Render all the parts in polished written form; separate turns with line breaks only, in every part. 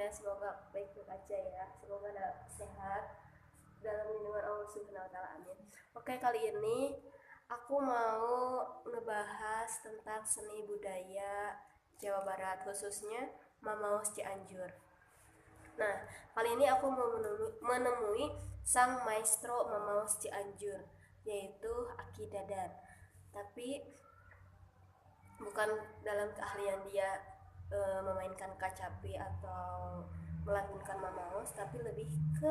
Kalian semoga baik-baik aja ya. Semoga sehat dalam lindungan Allah Subhanahu wa taala. Amin. Oke, kali ini aku mau ngebahas tentang seni budaya Jawa Barat, khususnya Mamaos Cianjur. Nah, kali ini aku mau menemui sang maestro Mamaos Cianjur, yaitu Aki Dadan. Tapi bukan dalam keahlian dia memainkan kacapi atau melantunkan mamaos, tapi lebih ke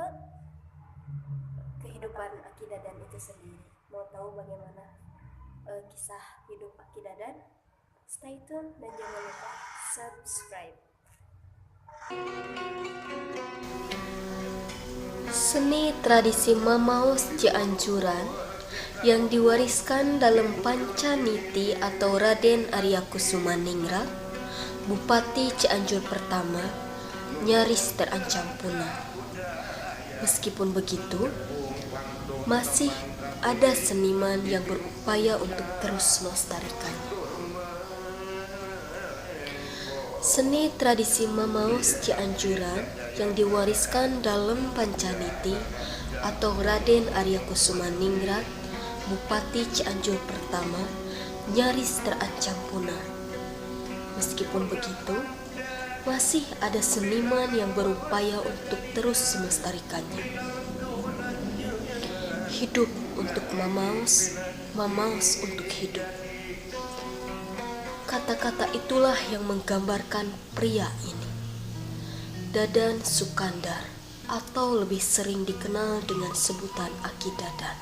kehidupan Aki Dadan itu sendiri. Mau tahu bagaimana kisah hidup Aki Dadan? Stay tune dan jangan lupa subscribe.
Seni tradisi Mamaos Cianjuran yang diwariskan dalam Pancaniti atau Raden Arya Kusumaningrat, Bupati Cianjur pertama, nyaris terancam punah. Meskipun begitu, masih ada seniman yang berupaya untuk terus melestarikannya. Seni tradisi Mamaos Cianjuran yang diwariskan dalam Pancaniti atau Raden Arya Kusumaningrat, Bupati Cianjur pertama, nyaris terancam punah. Meskipun begitu, masih ada seniman yang berupaya untuk terus melestarikannya. Hidup untuk Mamaos, Mamaos untuk hidup. Kata-kata itulah yang menggambarkan pria ini. Dadan Sukandar, atau lebih sering dikenal dengan sebutan Aki Dadan,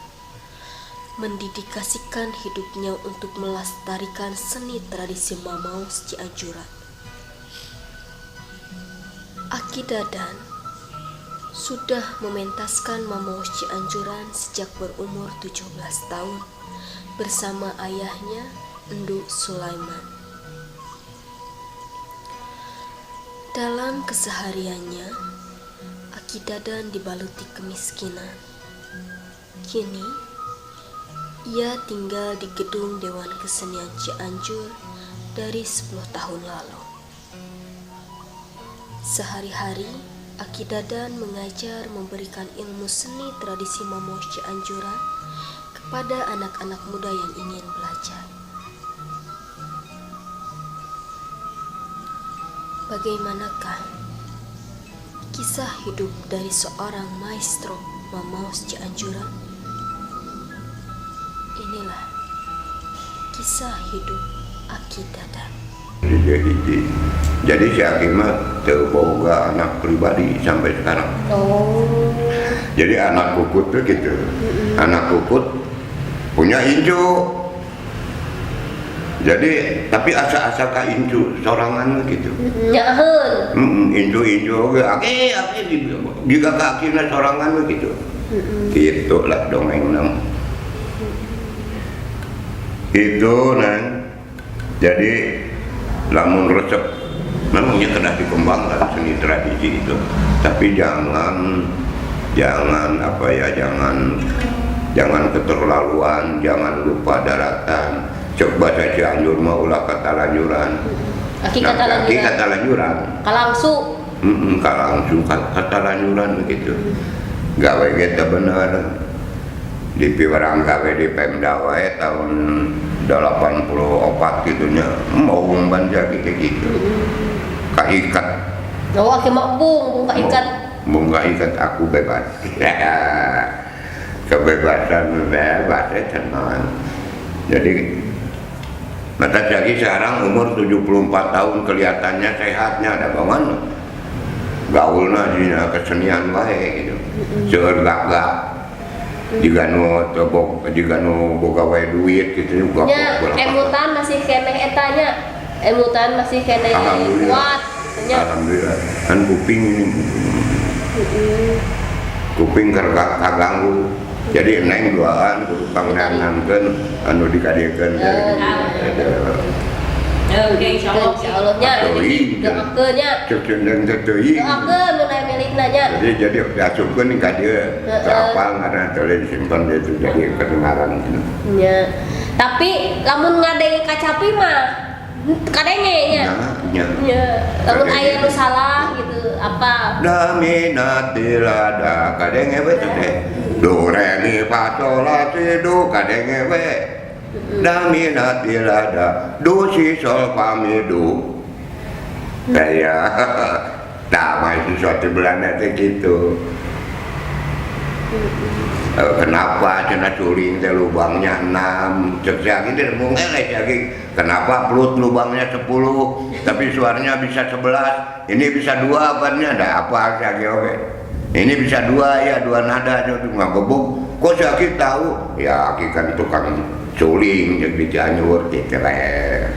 mendedikasikan hidupnya untuk melestarikan seni tradisi Mamaos Cianjuran. Aki Dadan sudah mementaskan Mamaos Cianjuran sejak berumur 17 tahun bersama ayahnya, Endu Sulaiman. Dalam kesehariannya, Aki Dadan dibaluti kemiskinan. Kini, ia tinggal di gedung Dewan Kesenian Cianjur dari 10 tahun lalu. Sehari-hari, Aki Dadan mengajar memberikan ilmu seni tradisi Mamaos Cianjuran kepada anak-anak muda yang ingin belajar. Bagaimanakah kisah hidup dari seorang maestro Mamaos Cianjuran? Inilah kisah hidup Aki Dadan.
Jadi si Aki mah teu boga anak pribadi sampai sekarang.
Oh.
Jadi anak kukut tuh gitu. Anak kukut punya incu. Jadi tapi asa-asa ka incu sorangan gitu.
Nyaheun.
Incu-incu oge aki aki jiga ka akina sorangan gitu. Gitu lah dongengna. Itu nang. Jadi lamun resep memangnya kena dikembangkan seni tradisi itu, tapi jangan jangan apa ya, jangan jangan keterlaluan, jangan lupa daratan. Cek bahasa Cianjur mah ulah katalanjuran.
Aki
Nah,
katalanjuran.
Aki katalanjuran.
Kalangsu.
Kalangsu katalanjuran begitu. Gawe ge teu bener. Di piwarang gawe di Pemda wae tahun 84 gitu nya. Mau banja gitu gitu. Kaikat.
Oh, aki mah bung, bung kaikat.
Bung kaikat, aku bebas. Kebebasan bebas ya tenang. Jadi mata lagi sekarang umur 74 tahun kelihatannya sehatnya ada banget. Gaulna dina kesenian wae gitu. Seueur gagak. Jiga nu teu jiga nu boga wae duit gitu juga.
Nya, emutan masih keneh eta nya. Emutan masih keneh
Alhamdulillah.
Kuat nya.
Alhamdulillah. Kan kuping ini kuping keur kaganggu. Jadi neng duaan kudu pangneangankeun anu dikadiekeun ya gitu.
Oke, insyaallah.
Insyaallah nya.
Teuing.
Doakeun nya.
Cek cendeung teh teuing.
Doakeun mun aya milikna nya.
Jadi diasupkeun ka dieu.
Heeh.
Apal ngaranna teh disimpan itu jadi kedengaran gitu.
Nya. Tapi lamun ngadenge kacapi mah kadenge nya.
Nah, nya.
Nya, lamun
Kadenge.
Aya nu salah gitu, apa
Apa?
Do mi na ti la da, kadenge we teh. Do re mi fa sol la si do, kadenge we. Do mi na ti la da, do si sol fa mi do. Kayak nah, mahasiswa di Belanda teh gitu. Kenapa cenah suling teh lubangnya 6? Cek si Aki teh mung eleh si Aki. Kenapa pelut lubangnya 10 tapi suaranya bisa 11? Ini bisa 2 apanya? Ada apa si Aki oke. Ini bisa 2 ya, 2 nada itu ngagebug. Kok si Aki tahu? Ya Aki kan tukang suling jeung di Cianjur gitu kayak.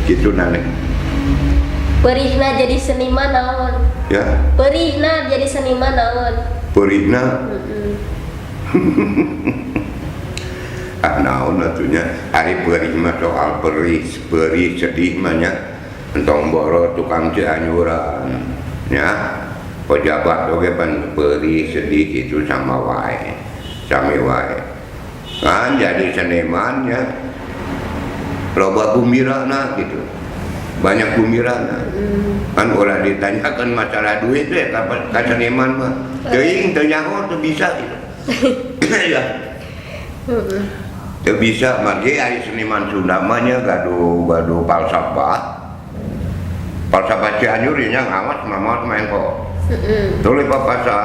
Gitu nane.
Perihna jadi seniman naon?
Ya.
Perihna jadi seniman naon?
Perihna? Ah, naon atunya ari perih mah soal perih, perih sedih mah nya. Entong boro tukang Cianjuran nya. Pejabat oge pan perih sedih itu sama wae. Sami wae. Kan jadi seniman nya. Loba gumirana gitu. Banyak gumirana. Kan ulah ditanyakan masalah duit teh ka seniman mah. Teuing teu nyaho teu bisa gitu. Ya. Teu bisa margi ari seniman Sunda mah nya gaduh falsafah. Falsafah Cianjur nya ngawas mamaos main kok. Tuluy papasa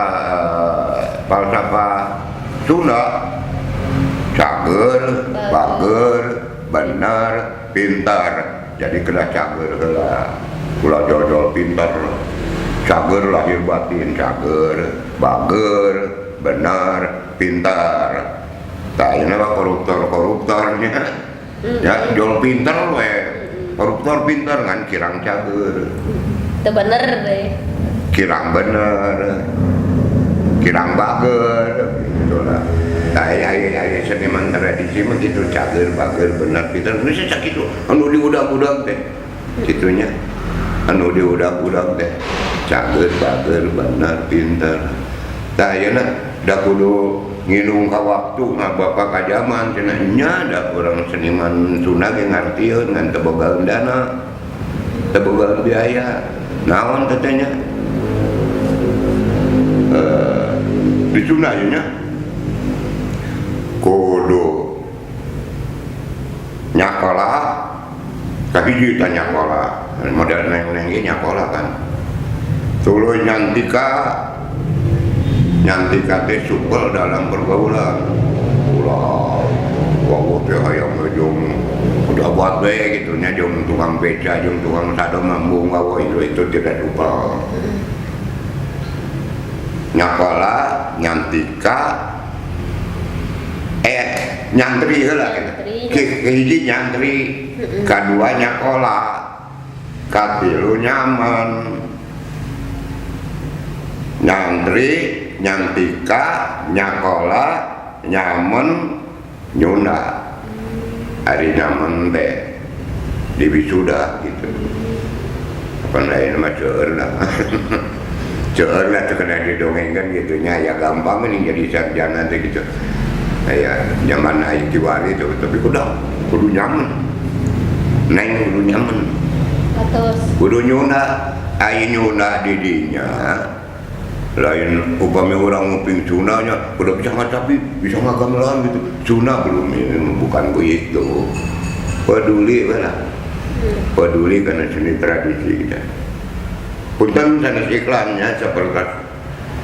falsafah Sunda cager, bager, bener, pintar. Jadi kena cager heula. Ulah jol-jol pintar. Cager lahir batin, cager, bager, benar, pintar. Tah ini mah koruptor-koruptornya. Ya, jol pintar we. Koruptor pintar kan kirang cager.
Teu bener deh.
Kirang bener. Kirang bager gitu lah. Nah, aya seniman tradisi mah gitu cager, bager, bener, pintar. Geus sakitu anu diudag-udag teh. Kitunya. Anu diudag-udag teh. Cager, bager, bener, pintar. Tah ayeuna da kudu nginung ka waktu ngabapak ka zaman cenah nya da urang seniman Sunda ge ngartieun ngan teu boga dana. Teu boga biaya. Naon teh teh nya? Di Sunda ieu nya kudu nyakola kahiji teh nyakola model neng-neng ge nyakola kan tuluy nyantika nyantika teh supel dalam pergaulan ulah wawuh teh hayang jeung pejabat we gitu nya jeung tukang beca jeung tukang sado mambung wawuh itu tidak supel nyakola nyantika nyantri heula gitu. Kahiji nyantri, kadua nyakola, katilu nyaman. Nyantri, nyantika, nyakola, nyaman, nyunda. Ari nyaman teh di wisuda gitu. Apa lain mah seueur lah. Seueur lah teu kena didongengkeun gitu nya, ya gampang nih jadi sarjana teh gitu. Aya zaman aya kiwari tuh, tapi kudu nyaman. Neng kudu nyaman.
Atos.
Kudu nyunda, aya nyunda di dinya. Lain upami urang nguping Sundanya udah bisa ngacapi, bisa ngagamelan gitu. Sunda belum, ini bukan begitu. Peduli lah. Peduli karena seni tradisi kita. Punten sanes iklannya seperti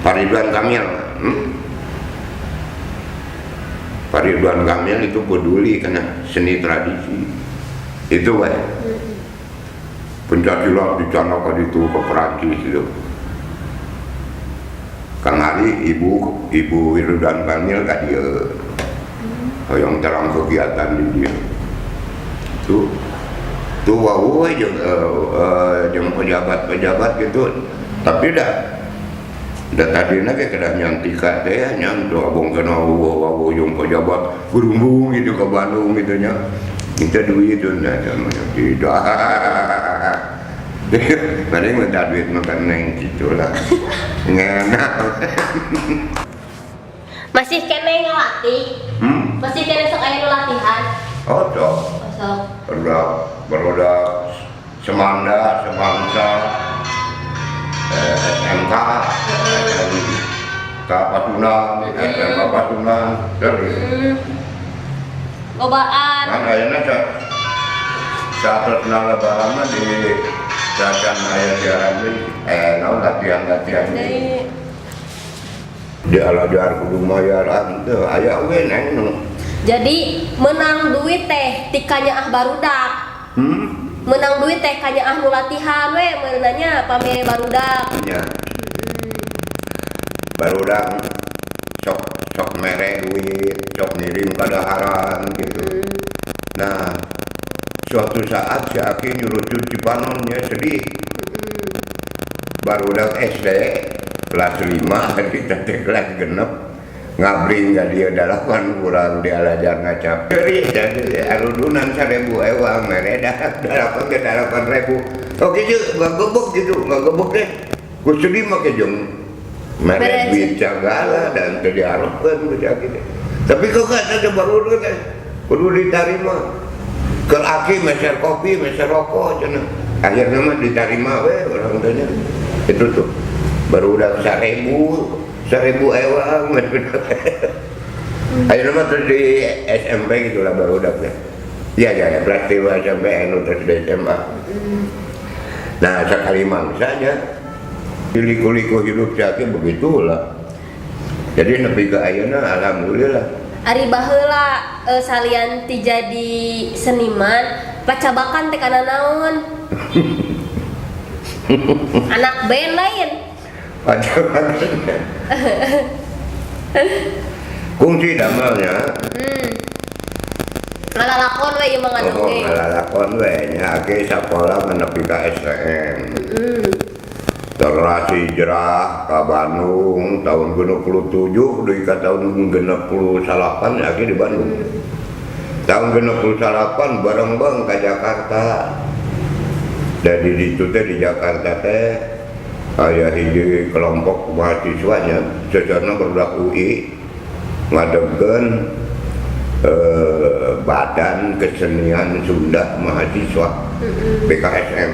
Pak Ridwan Kamil. Pak Ridwan Kamil itu peduli karena seni tradisi. Itu wae. Pencak silat di sana ke itu ke Perancis itu. Kang Ari ibu Ridwan Kamil ka dieu. Hoyong terang kegiatan di dieu. Tuh tuh wau we jeung pejabat-pejabat gitu. Tapi dah tadina ge kedah nyantika teh nya tuh abong kana wau jeung pejabat gerumbung gitu ke Bandung gitu nya. Minta duit tuh nah, tidak. Paling minta duit makan neng gitulah. Ngenak.
Masih kene ngelatih? Masih kene sok aya nu latihan?
Oh, sok.
Oh, sok.
Barudak semanda, semangsa. SMK, SMK Pasundan, SMK Pasundan, sering.
Lobaan.
Kan ayeuna saat lebaran mah di cacan aya siaran deui, naon, latihan-latihan deui.
Deui.
Di alajar kudu mayaran teu aya we, Neng, nu.
Jadi menang duit teh ti kanyaah barudak?
Hmm?
Menang duit teh kanyaah nu latihan we meunanya pame barudak?
Nya. Barudak sok sok mere duit, sok ngirim kadaharan gitu. Nah, suatu saat si Aki nyurucut Cipanon ya, sedih. Barudak SD kelas 5, kita teh kelas 6, ngabring ka dieu dalapan kurang dialajar ngacap. Jadi arudunan 1000 ewang mere dalapan ke 8.000. Oh gitu, ngagebek gitu, ngagebek deh. Ku sedih mah jeung mere
Mere
duit sagala dan teu diharapkeun ku si Aki teh. Tapi kok ada baru teh kudu diterima. Ke Aki meser kopi, meser rokok cenah. Akhirnya mah diterima we orang tanya. Itu tuh baru udah 1000, 1000 ewang. Akhirnya mah terus di SMP gitu lah baru udah ya. Iya ya, ya, berarti SMP anu terus di SMA. Nah, sekali mangsanya liku-liku hidup si Aki begitulah. Jadi nepi ka ayeuna alhamdulillah.
Ari baheula salian ti jadi seniman, pacabakan teh kana naon? Anak band lain?
Pacabakan. Kungsi damelnya.
Ngalalakon we ieu mah.
Oh,
Ngadongeng.
Ngalalakon we nya, Aki sakola nepi ka STM. Terus hijrah ke Bandung tahun 67 dugi ka tahun 69 Aki di Bandung. Tahun 69 bareng-bareng ke Jakarta. Dari ditu teh di Jakarta teh aya hiji kelompok mahasiswanya, secarana barudak UI ngadegkeun Badan Kesenian Sunda Mahasiswa, BKSM.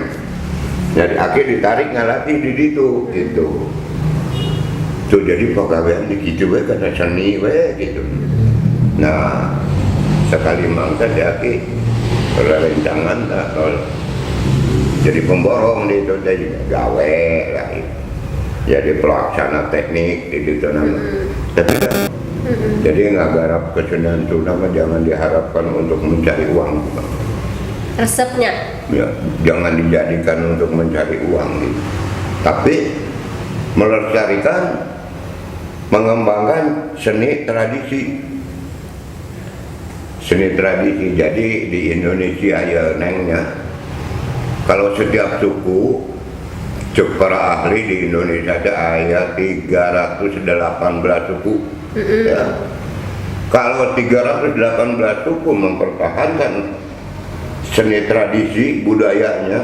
Jadi akhir ditarik ngalatih di ditu gitu. Tuh jadi pegawaian di gitu we karena seni we gitu. Nah, sekali mangsa si Aki rerencangan atau jadi pemborong di itu teh gawe lah gitu. Jadi pelaksana teknik di situ nama. Tapi kan jadi nggak garap kesenian Sunda mah jangan diharapkan untuk mencari uang.
Resepnya.
Ya, jangan dijadikan untuk mencari uang gitu. Tapi melestarikan, mengembangkan seni tradisi. Seni tradisi. Jadi di Indonesia ya, Nengnya. Kalau setiap suku, cek para ahli di Indonesia ada aya 318 suku. Ya. Kalau 318 suku mempertahankan seni tradisi budayanya,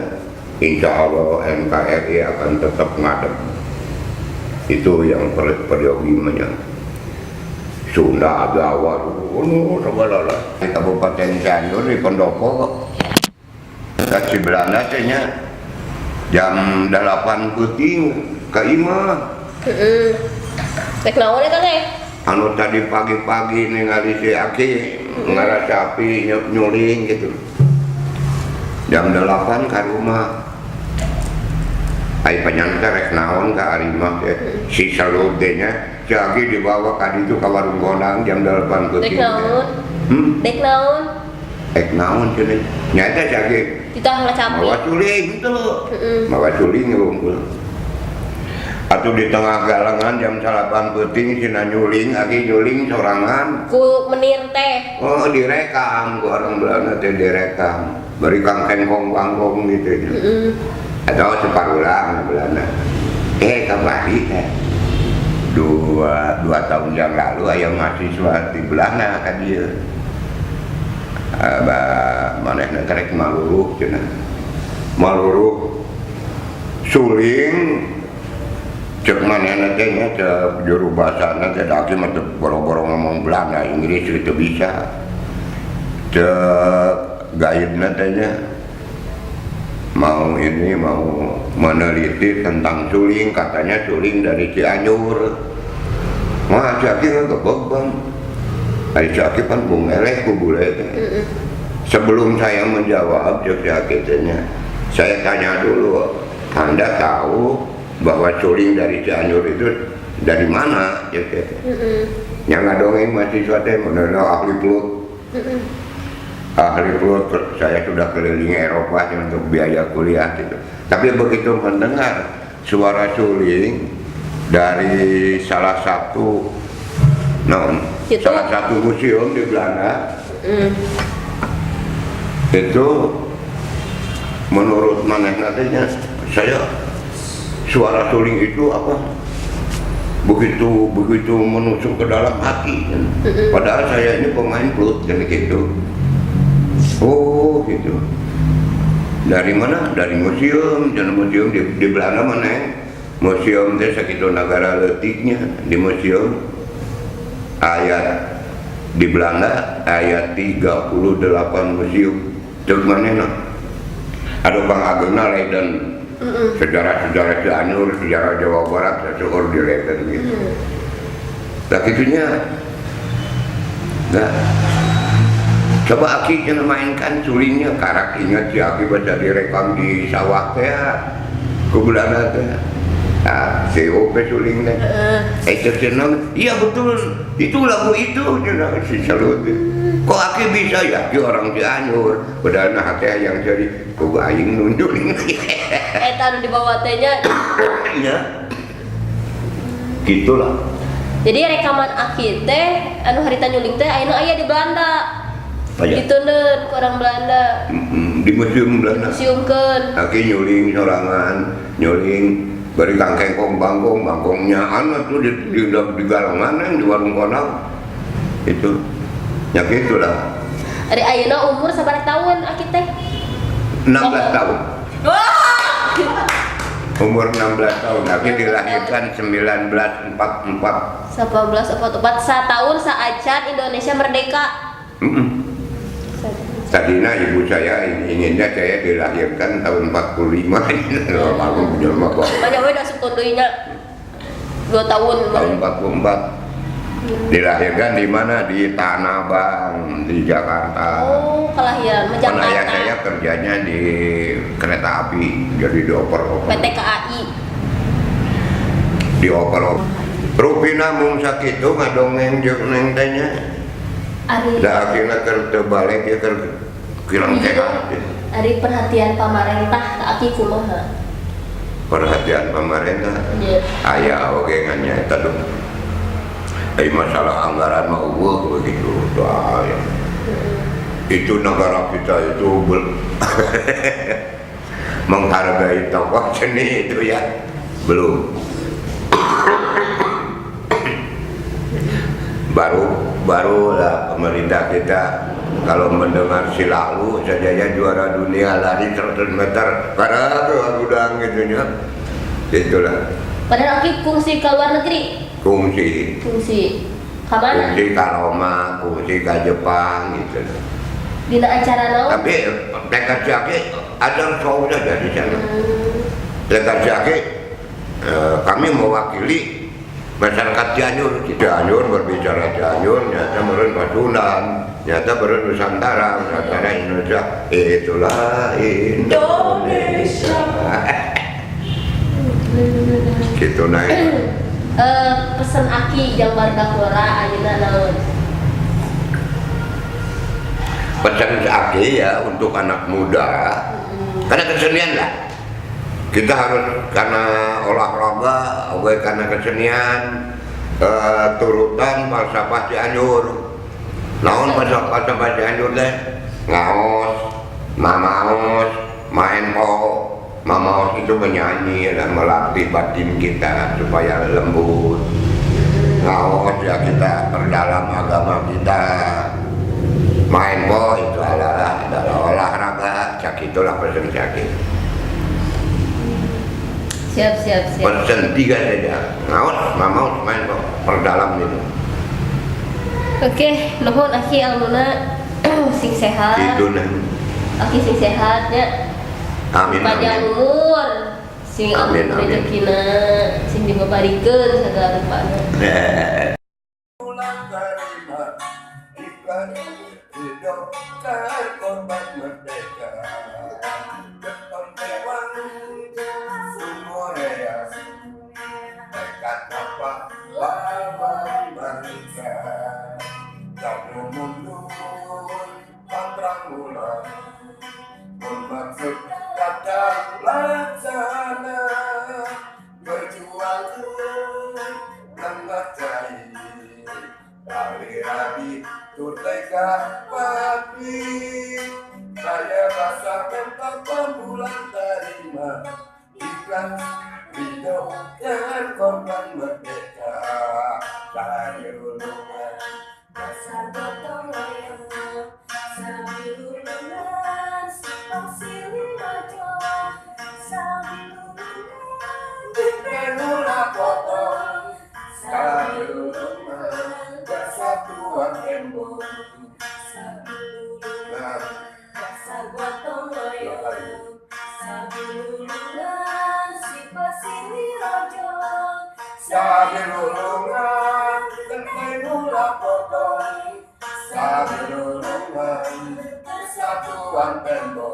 insya Allah NKRI akan tetap ngadep. Itu yang periodimanya. Sunda, Jawa, segala lah. Di Kabupaten Cianjur di Pendopo, kasih Belanda teh nya jam 8 peuting ka imah.
Heeh. Rek naon eta teh?
Anu tadi pagi-pagi ningali si Aki ngarasapi nyuling gitu. Jam 8 ka rumah. Ai panyanta rek naon ka arimah teh. Si salud teh nya si Aki dibawa ka ditu ka warung gondang jam 8
Dek
peuting.
naon?
Hmm?
Dek naon?
Rek naon cenah? Nyata si Aki
Ditah ngacapi.
mawa suling gitu.
Heeh.
Mawa suling wungkul. Atau di tengah galangan jam 9 peuting sina nyuling, Aki nyuling sorangan.
Ku menir teh.
Oh, direkam, ku orang Belanda teh direkam. Bari kang kengkong kangkong gitu. Atau separuh Belanda. Kamari teh. 2 tahun yang lalu aya mahasiswa di Belanda kan dia. Aba manehna karek maluruh cenah. Maluruh suling cek manehna teh nya, cek juru bahasana teh, da mah teu boro-boro ngomong Belanda, Inggris itu bisa. Cek gaibna teh nya Mau ini, mau meneliti tentang suling, katanya suling dari Cianjur. Wah, si Aki ngegebeg, Bang. Ari si Aki pan bung eleh ku bule teh. Sebelum saya menjawab, cek si Aki teh nya, saya tanya dulu, Anda tahu bahwa suling dari Cianjur itu dari mana? Cek teh. Yang ngadongeng mahasiswa teh menurut ahli pelut. Ahli pelut, saya sudah keliling Eropa untuk biaya kuliah gitu. Tapi begitu mendengar suara suling dari salah satu non
Itu?
Salah satu museum di Belanda itu, menurut maneh nantinya saya suara suling itu apa, begitu begitu menusuk ke dalam hati, padahal saya ini pemain flute kan gitu. Oh gitu, dari mana? Dari museum. Dan museum di Belanda mana ya? Museum teh sakitu negara leutiknya, di museum aya di Belanda aya 38 museum. Cek manehna, aduh, Bang Agengna Leiden, sejarah-sejarah Cianjur, sejarah Jawa Barat seueur di Leiden gitu. Nah, gitunya. Nah, coba Aki cenah mainkan sulingnya. Karak ingat si Aki baca direkam di sawah teh ku Belanda teh. Nah, si Ope suling teh. Eh, cek cenah, iya betul, itu lagu itu cenah si Salut. Kok Aki bisa ya? Aki orang Cianjur. Padahal nah teh yang jadi ku aing nunjuk.
Eta anu dibawa teh nya.
Ya. Gitulah.
Jadi rekaman Aki teh anu harita nyuling teh ayeuna aya di Belanda.
Aya.
Diteundeun ku orang Belanda.
Di museum Belanda.
Museumkeun.
Aki nyuling sorangan, nyuling bari kangkengkong bangkong, bangkongnya anak tuh di galangan yang di warung konang itu ya gitulah.
Ari ayeuna umur sabaraha tahun Aki teh?
16 tahun.
Wah!
Umur 16 tahun. Aki dilahirkan 1944.
1844, satahun saacan Indonesia merdeka.
Tadinya ibu saya inginnya saya dilahirkan tahun 45, lalu jelma kok.
Banyak we asup deui nya. 2 tahun.
Tahun 44 dilahirkan di mana? Di Tanah Abang di Jakarta.
Oh, kelahiran mah
Kan ayah
Jakarta.
saya kerjanya di kereta api, jadi dioper-oper.
PT KAI.
Dioper. Rupina mung sakitu ngadongeng jeung neng teh nya.
Ari
Da akhirnya keur teu balik ya, keur kirang sehat ya.
Ari perhatian pamarentah ka Aki kumaha?
Perhatian pemerintah
Iya.
aya oge, ngan nya eta duh. Ai masalah anggaran mah euweuh begitu. Doa ya. Itu negara kita itu menghargai tokoh seni itu ya belum, baru baru lah pemerintah kita kalau mendengar si Lalu saja ya, juara dunia lari 100 meter karena tuh udang gitu nya, itulah.
Padahal Aki kungsi ke luar negeri.
Kungsi.
Kungsi. Ka mana?
Kungsi ke Roma, kungsi ke Jepang gitu.
Dina acara naon?
Tapi tekad si Aki ada show saja di sana. Tekad si Aki, kami mewakili masyarakat Cianjur. Cianjur, berbicara Cianjur nyata meureun Pasundan, nyata meureun Nusantara, Nusantara Indonesia, itulah Indonesia gitu. Nah,
Pesan Aki jang barudak ngora ayeuna naon?
Pesan Aki ya untuk anak muda, karena kesenian lah kita harus, karena olahraga oke, karena kesenian, turutan falsafah Cianjur. Naon falsafah falsafah Cianjur teh? Ngaos, mamaos, maenpo. Mamaos itu menyanyi dan melatih batin kita supaya lembut. Ngaos ya kita perdalam agama kita. Maenpo itu adalah olahraga. Cak itulah pesan Cak.
Siap, siap, siap.
Pesan tiga saja, ngaos, mamaos, maenpo, perdalam itu.
Oke, nuhun Aki ilmuna, sing sehat.
Itu nah.
Aki sing sehat nya.
Amin,
Panjang
amin.
umur. Sing
Amin,
amin
amin.
Rezekina, sing dibabarikeun sagala rupana.
Bulan terima ikhlas ridho terkorban merdeka Beton dewang Sumorea tekad apa lawan bangsa Jago mundur pantrang bulan bermaksud kata laksana berjuang tambah cair tali rabi turteka pati saya rasa tentang bulan terima ikhlas ridho dan korban merdeka dari rulungan
Dasar gotong royong, sabilulungan, simpang silih rajo, sabilulungan,
Tenula potong
sabilulungan,
persatuan tembok
sabilulungan,
nah
dasar gotong royong, sabilulungan, simpang silih rajo,
sabilulungan tenula potong sabilulungan persatuan tembok.